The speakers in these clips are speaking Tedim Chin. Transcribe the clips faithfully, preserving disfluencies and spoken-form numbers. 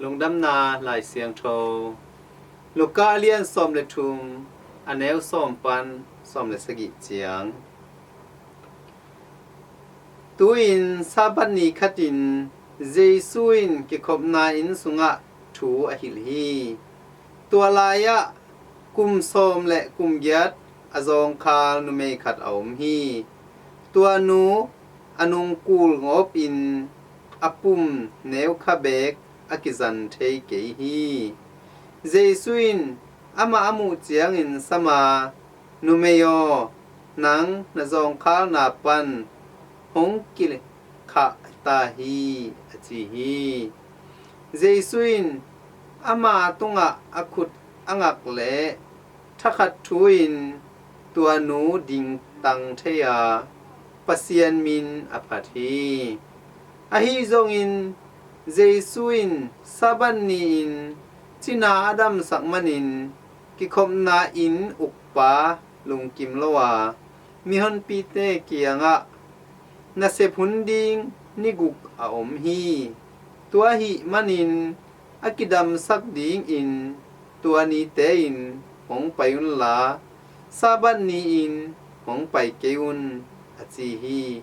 Lungdamna Lai Siangtho, Luka a lian sawm le thum, a neu sawm pan sawm le sagih ciang. Tu-in Sabbath ni khatin Jesu in kikhopna inn sungah thu a hilh hi. Tua lai-ah kum sawm le kum giat a zawngkhal numei khat a om hi. Tua nu a nungkul ngawpin a pum neukha beek a kizan thei kei hi. Jesu in amah a muh ciangin sam a, "Numei aw, nang na zawngkhalna pan hong kikhah ta hi," a ci hi. Jesu in ama tungah a khut a ngak leh thakhat thu-in tua nu dingtang thei a, Pasian min a phat hi. Ahi zongin Jesu in Sabbath ni-in cina a damsak manin kikhopna inn ukpa lungkim lo a, mihonpite kiangah, "Nasep hun ding ni guk a om hi. Tua ahih manin a kidamsak dingin tua nite in hong pai unla, Sabbath ni-in hong pai kei un," a ci hi.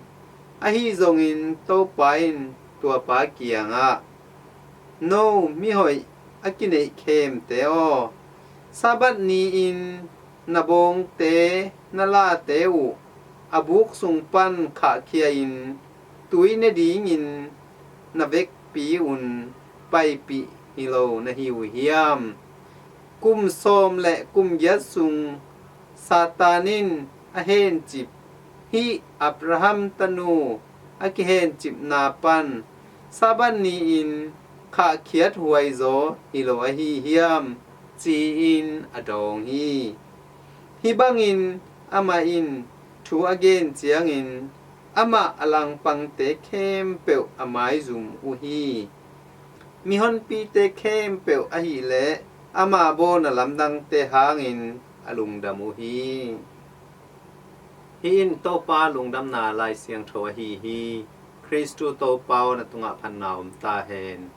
Ahi zongin Topa in tuapa kiangah, "No mihoih a kineih khemte aw, Sabbath ni-in na bawngte, na late uh a buk sung pan khahkhia-in tui ne dingin na vekpi un paipih hi lo na hi uh hiam? Kum sawm le kum giat sung Satan in a hencip hih Abraham tanu a kihencipna pan Sabbath ni-in khahkhiat huaizaw hi lo ahi hiam?" ci-in a dawng hi. Hih bangin amah in thu a gen ciangin amah a langpangte khempeuh a maizum uh hi. Mihonpite khempeuh ahih leh ama bawlna lamdangte hangin a lungdam uh hi. Hih in Topa Lungdamna Lai Siangtho ahi hi. Khristu Topa aw, na tungah phatna om ta hen.